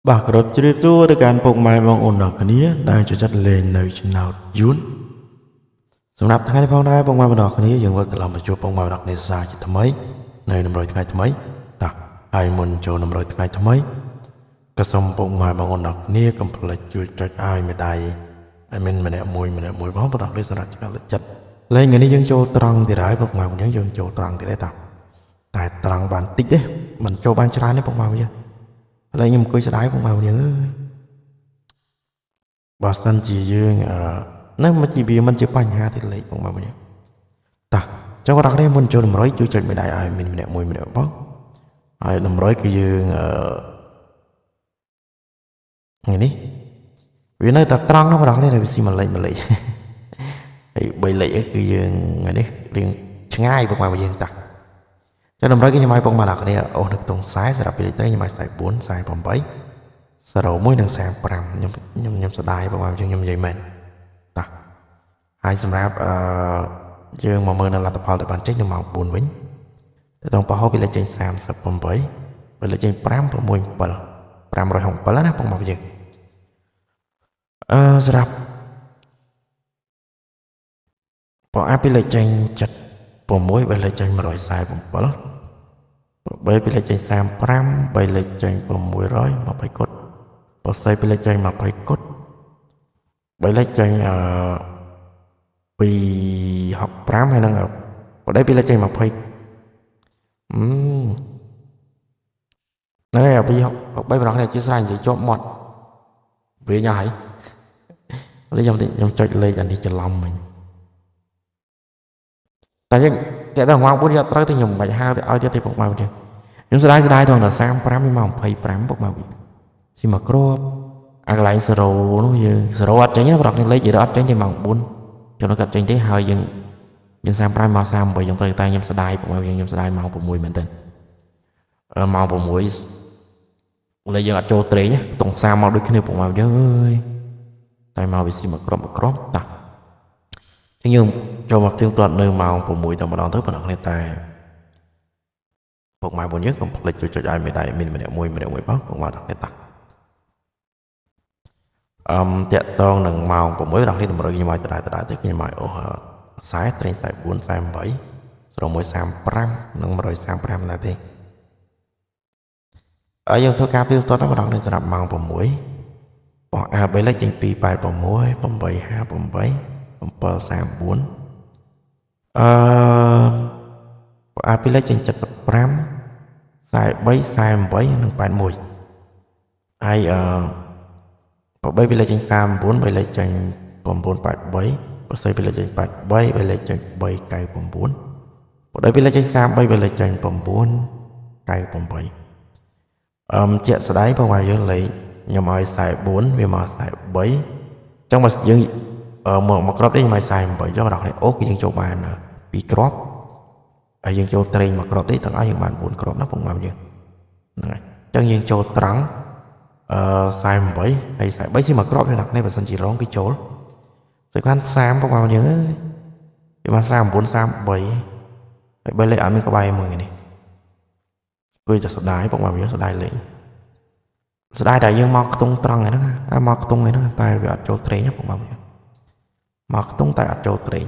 បាទគោរពជ្រាបសួរទៅកាន់ពុកម៉ែបងប្អូនទាំងគ្នាដែលចូលចិត្តលេងនៅឆ្នោតយួនសម្រាប់ថ្ងៃនេះផងដែរពុកម៉ែបងប្អូនគ្នាយើងវិលត្រឡប់មកជួបពុកម៉ែបងប្អូនគ្នាសាជាថ្មីនៅតម្រុយថ្ងៃថ្មីតោះហើយមុនចូលតម្រុយថ្ងៃថ្មីក៏សូមពុកម៉ែបងប្អូនទាំងគ្នាកុំភ្លេចជួយចុចឲ្យមេដៃឲ្យមានម្នាក់មួយម្នាក់មួយផងបងប្អូនគ្នាសម្រាប់ការលើកចិត្តលេងថ្ងៃនេះយើងចូលត្រង់ទៀតហើយពុកម៉ែបងប្អូនយើងចូលត្រង់ទៀតទេតោះតែត្រង់បានតិចទេមិនចូលបានច្រើនទេពុកម៉ែបងយើងឥឡូវខ្ញុំអង្គុយស្ដាយពុកម៉ែបងយើងអើយបើសិនជាយើងអឺនឹងមិនជាវាមិនជាបញ្ហាទេលេខពុកម៉ែបងយើងតោះចុះបងប្អូនមុនចូលតម្រុយជួយចុចមេដៃឲ្យមានម្នាក់មួយម្នាក់បងហើយតម្រុយគឺយើងអឺថ្ងៃនេះវានៅតែត្រង់ណាបងប្អូនវាស៊ីមួយលេខមួយលេខហើយ3លេខគឺយើងថ្ងៃនេះរៀងឆ្ងាយពុកម៉ែបងយើងតោះចាំតម្រុយគេខ្ញុំឲ្យពុកម៉ែអ្នកគ្នាអូសនៅក្នុងខ្សែសម្រាប់ពីលេខត្រីខ្ញុំឲ្យ44 48 01និង35ខ្ញុំខ្ញុំខ្ញុំស្ដាយពុកម៉ែយើងខ្ញុំនិយាយមែនតោះហើយសម្រាប់អឺយើងមកមើលនៅលទ្ធផលដែលបានចេញនៅម៉ោង4វិញទៅតងប៉ោះវាលេខចេញ38វាលេខចេញ5 6 7 567ណាពុកម៉ែយើងអឺសម្រាប់ប៉ោះអាពីលេខចេញ76វាលេខចេញ147 3ពីលេខចេញ35 3លេខចេញ620គត់បស័យពីលេខចេញ20គត់3លេខចេញអឺ265ហើយនឹងបដីពីលេខចេញ20អឺហ្នឹងហើយ263ម្ដងនេះអធិស្ឋាននិយាយជាប់មាត់វាញ៉ាយហើយខ្ញុំខ្ញុំចុចលេខអានេះច្រឡំមិញតែយើងតែដល់ម៉ោង4យកត្រូវទៅខ្ញុំមិនបាច់ហៅទៅឲ្យទៀតទេពុកម៉ែយើងខ្ញុំស្ដាយស្ដាយដល់35វាមក25ពុកម៉ែស៊ីមកគ្រាប់អាកន្លែង0នោះយើង0អត់ចេញទេប្រកនេះលេខយើងអត់ចេញទេម៉ោង4ចំណុចអត់ចេញទេហើយយើងយើង35មក38យើងទៅតែខ្ញុំស្ដាយពុកម៉ែយើងខ្ញុំស្ដាយម៉ោង6មែនទែនម៉ោង6លេខយើងអត់ចូលត្រេងខ្ទង់30មកដូចគ្នាពុកម៉ែយើងអើយតែមកវាស៊ីមកគ្រាប់មកគ្រាប់តោះយើងចូលមកទៀងទាត់នៅម៉ោង6តែម្ដងទៅប៉ុណ្ណឹងនេះតែពុកម៉ែបងយើងកុំភ្លេចជួយចុចឲ្យមេដៃមានម្នាក់មួយម្នាក់មួយផងពុកម៉ែដល់នេះតាអឹមតាក់តងនឹងម៉ោង6ដល់នេះតម្រុយខ្ញុំឲ្យដដែលដដែលទេខ្ញុំឲ្យអូ40ត្រេង44 48 0135និង135ដែរទេហើយយើងធ្វើការទៀងទាត់ដល់ម្ដងនេះសម្រាប់ម៉ោង6បោះ AB លេខចេញ286 858 734អឺអាពីលេខចេញ75 43 48និង81ហើយអឺ8ពីលេខចេញ39 3លេខចេញ983ប្រសិទ្ធពីលេខចេញ83 3លេខចេញ399បដិពីលេខចេញ33 3លេខចេញ998អឹមជាក់ស្ដែងបងប្អូនយើងលេខខ្ញុំឲ្យ44វាមក43ចឹងបើយើងមកគ្រាប់នេះខ្ញុំឲ្យ48ចុះដល់នេះអូគឺយើងចូលបាន2គ្រាប់ហើយយើងចូលត្រេងមួយគ្រាប់នេះទាំងអស់យើងបាន4គ្រាប់ណាពុកម៉ែយើងហ្នឹងហើយអញ្ចឹងយើងចូលត្រង់អឺ48ហើយ43ជាមួយគ្រាប់នេះនេះបើសិនជារងគឺចូលសំខាន់30ពុកម៉ែយើងអើយវាមក39 33ហើយ3លេខអត់មានក្បែរមួយនេះគួយតែស្ដាយពុកម៉ែយើងស្ដាយលេខស្ដាយតែយើងមកខ្ទង់ត្រង់ហ្នឹងតែមកខ្ទង់ហ្នឹងតែវាអត់ចូលត្រេងពុកម៉ែយើងមកខ្ទង់តែអត់ចូលត្រេង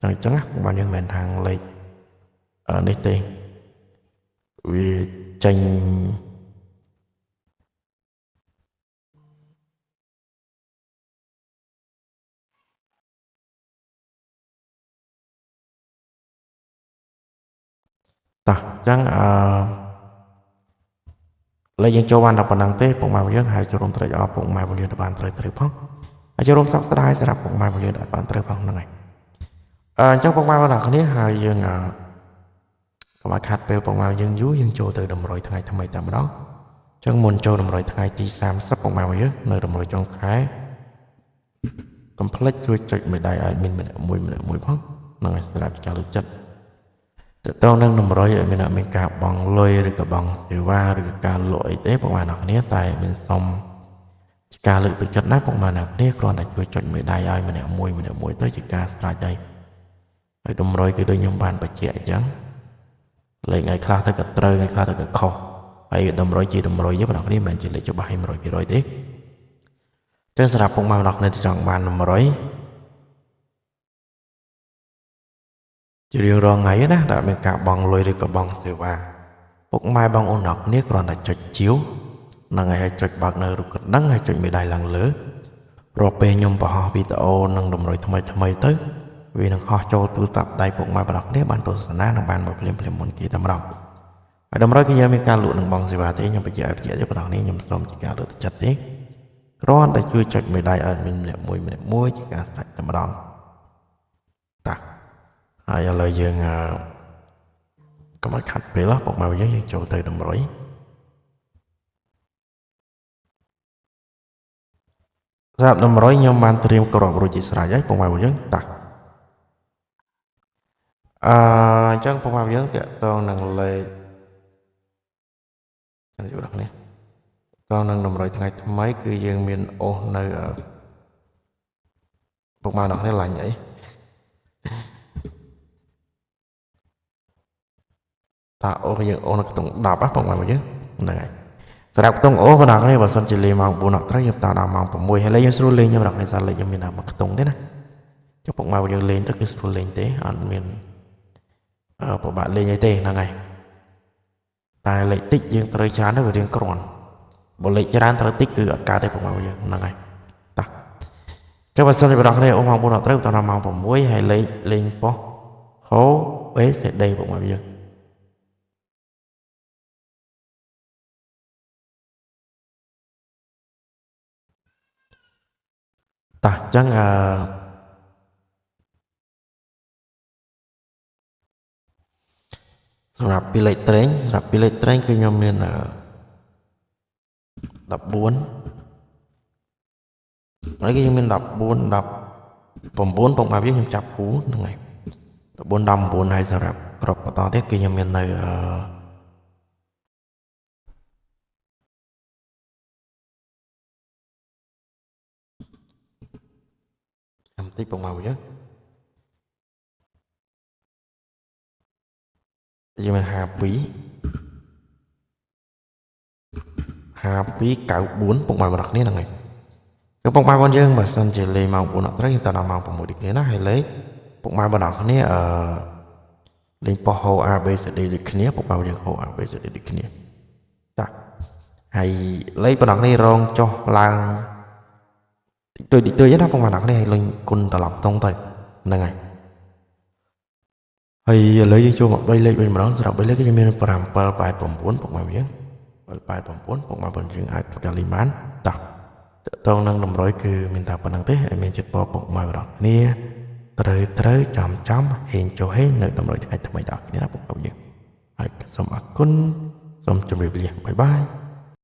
អញ្ចឹងណាបងយើងមិនមែនខាងលេខនេះទេវាចេញតោះអញ្ចឹងអឺលេខយើងចូលបានដល់ប៉ុណ្ណឹងទេពុកម៉ែបងយើងហើយចូលរួមត្រេកអរពុកម៉ែបងយើងទៅបានត្រូវត្រូវផងហើយចូលរួមសោកស្ដាយសម្រាប់ពុកម៉ែបងយើងដែលបានត្រូវផងហ្នឹងហើយអញ្ចឹងពុកម៉ែបងប្អូនគ្នាហើយយើងកុំឲ្យខាត់ពេលពុកម៉ែយើងយូរយើងចូលទៅតម្រុយថ្ងៃថ្មីតែម្ដងអញ្ចឹងមុនចូលតម្រុយថ្ងៃទី30ពុកម៉ែបងយើងនៅតម្រុយចុងខែកុំភ្លេចជួយចុចមេដៃឲ្យមានម្នាក់មួយម្នាក់មួយផងហ្នឹងហើយសម្រាប់ការលើកចិត្តតទៅនឹងតម្រុយឲ្យមានអត់មានការបង់លុយឬក៏បង់សេវាឬក៏ការលក់អីទេពុកម៉ែបងប្អូនគ្នាតែមានសុំជាការលើកទឹកចិត្តណាពុកម៉ែអ្នកគ្នាគ្រាន់តែជួយចុចមេដៃឲ្យម្នាក់មួយម្នាក់មួយទៅជាការស្រេចហើយហើយតម្រុយគឺដូចខ្ញុំបានបញ្ជាក់អញ្ចឹងលេខថ្ងៃខ្លះទៅក៏ត្រូវថ្ងៃខ្លះទៅក៏ខុស ហើយតម្រុយជាតម្រុយទេបងប្អូនមិនមែនជាលេខច្បាស់ឲ្យ100%ទេចឹងសម្រាប់ពុកម៉ែបងប្អូនចង់បានតម្រុយជារៀងរាល់ថ្ងៃណាដែលមានការបង់លុយឬក៏បង់សេវាពុកម៉ែបងប្អូនអ្នកគ្នាគ្រាន់តែចុចជាវហ្នឹងហើយចុចបើកនៅរូបកណ្ដឹងហើយចុចមេដៃឡើងលើរាល់ពេលខ្ញុំបង្ហោះវីដេអូនិងតម្រុយថ្មីថ្មីទៅវានឹងហោះចូលទូរស័ព្ទដៃពុកម៉ែបងប្អូនគ្នាបានទស្សនានិងបានមើលភ្លាមភ្លាមមុនគេតែម្ដងហើយតម្រុយគឺយើងមានការលក់និងបង់សេវាទេខ្ញុំបញ្ជាក់ឲ្យបញ្ជាក់ទេបងប្អូនខ្ញុំសូមជាការលើកទឹកចិត្តទេគ្រាន់តែជួយចុចមេដៃឲ្យមានម្នាក់មួយម្នាក់មួយជាការស្រេចតែម្ដងតាហើយឥឡូវយើងកុំឲ្យខាត់ពេលពុកម៉ែយើងយើងចូលទៅតម្រុយសម្រាប់តម្រុយខ្ញុំបានត្រៀមក្របរួចជាស្រេចហើយពុកម៉ែយើងតាអញ្ចឹងពុកម៉ែយើងតាក់ទងនឹងលេខចាំជួបដល់នេះតនឹងតម្រុយថ្ងៃថ្មីគឺយើងមានអូសនៅពុកម៉ែដល់នេះឡាញ់អីតាអូសយើងអូសនៅខ្ទង់10ហ៎ពុកម៉ែយើងហ្នឹងហើយសម្រាប់ខ្ទង់អូសបងប្អូនបើសិនជាលេងម៉ោង4អត់ត្រូវយើងតដល់ម៉ោង6ហើយលេងយើងស្រួលលេងបងប្អូនសាលេងយើងមានតែមួយខ្ទង់ទេណាចុះពុកម៉ែយើងលេងទៅគឺស្រួលលេងទេអត់មានពិបាកលេងអីទេហ្នឹងហើយតែលេខតិចយើងត្រូវច្រើនទៅវារៀងគ្រាន់បើលេខច្រើនត្រូវតិចគឺអត់កើតទេពុកម៉ែយើងហ្នឹងហើយតាចុះបើសិនជាបងប្អូនអូម៉ោង4អត់ត្រូវតដល់ម៉ោង6ហើយលេខលេងប៉ុស្ហូ B C D ពុកម៉ែយើងតាអញ្ចឹងសម្រាប់ពីលេខត្រេងសម្រាប់ពីលេខត្រេងគឺខ្ញុំមាន14ហើយគឺខ្ញុំមាន14 19ពុកម៉ែខ្ញុំចាប់គូហ្នឹងហើយ14 19ហើយសម្រាប់ក្របបន្តទៀតគឺខ្ញុំមាននៅចាំតិចពុកម៉ែយើងយើងមាន52 52 94ពុកម៉ែបងប្អូនគ្នាហ្នឹងហើយគឺពុកម៉ែបងយើងបើសិនជាលេងម៉ោង4អត់ត្រូវយើងតដល់ម៉ោង6ដូចគ្នាណាហើយលេខពុកម៉ែបងប្អូនគ្នាលេងប៉ុស្ហូ A B C D ដូចគ្នាពុកម៉ែយើងហូ A B C D ដូចគ្នាតាហើយលេខបងប្អូនគ្នារងចុះឡើងតិចតួចតិចតួចណាពុកម៉ែបងប្អូនគ្នាហើយលេងគុណត្រឡប់តង់ទៅហ្នឹងហើយហើយឥឡូវយើងចូលមក3លេខវិញម្ដងសម្រាប់3លេខគឺយើងមាន5 7 8 9ពុកម៉ែយើង7 8 9ពុកម៉ែបងយើងអាចធ្វើការលេងបានតោះតកតងនឹងតម្រុយគឺមានតែប៉ុណ្្នឹងទេហើយមានចិត្តពរពុកម៉ែបងប្អូនគ្នាត្រូវត្រូវចំចំហេងចុះហេងនៅតម្រុយថ្ងៃថ្មីដល់គ្នាណាពុកម៉ែយើងហើយសូមអរគុណសូមជម្រាបលាបាយបាយ។